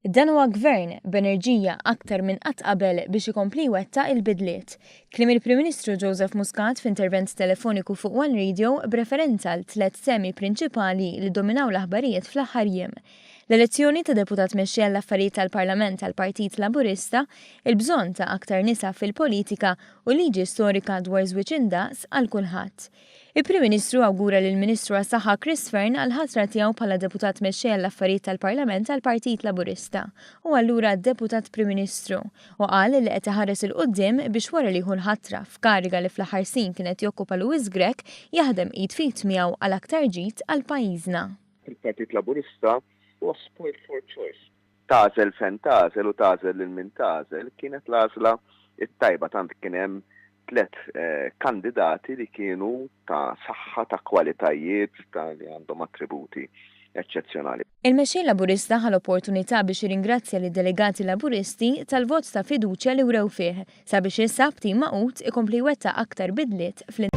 Dan huwa Gvern b'enerġija aktar minn qatt qabel biex ikompli jwettaq il-bidliet. Kliem il-Prim Ministru Joseph Muscat f'intervent telefoniku fuq One Radio b'referenza għal tlett temi prinċipali li ddominaw l-aħbarijiet fl-aħħar jiem. L-elezzjoni ta' Deputat Mexxej għall-Affarijiet tal-Parlament tal-Partit Laburista, il-bżonn ta' aktar nisa fil-politika u liġi storika dwar żwieġ indaqs għal kulħadd. Il-Prim Ministru awgura lill-Ministru għas-Saħħa Chris Fearne għall-ħatra tiegħu bħala Deputat Mexxej għall-Affarijiet tal-Parlament għall-Partit Laburista u allura Deputat Prim Ministru u qal li qed iħares 'il quddiem biex wara li jieħu l-ħatra f'kariga li fl-aħħar snin kien qed jokkupa Louis Grech jaħdem id f'id miegħu għal aktar ġid għal pajjiżna. Il-Partit Laburista huwa spoiled for choice. Tagħżel fejn tagħżel u tagħżel lil min tagħżel kienet l-għażla t-tajba tant kien hemm tlett kandidati li kienu ta' saħħa, ta' kwalitajiet, ta' li għandhom attributi eċċezzjonali. Il-Mexxej Laburista ħa l-opportunità biex jirringrazzja lid-delegati Laburisti tal-vot ta' fiduċja li wrew fih sabiex issa b'tim magħqud ikompli jwettaq aktar bidliet fl.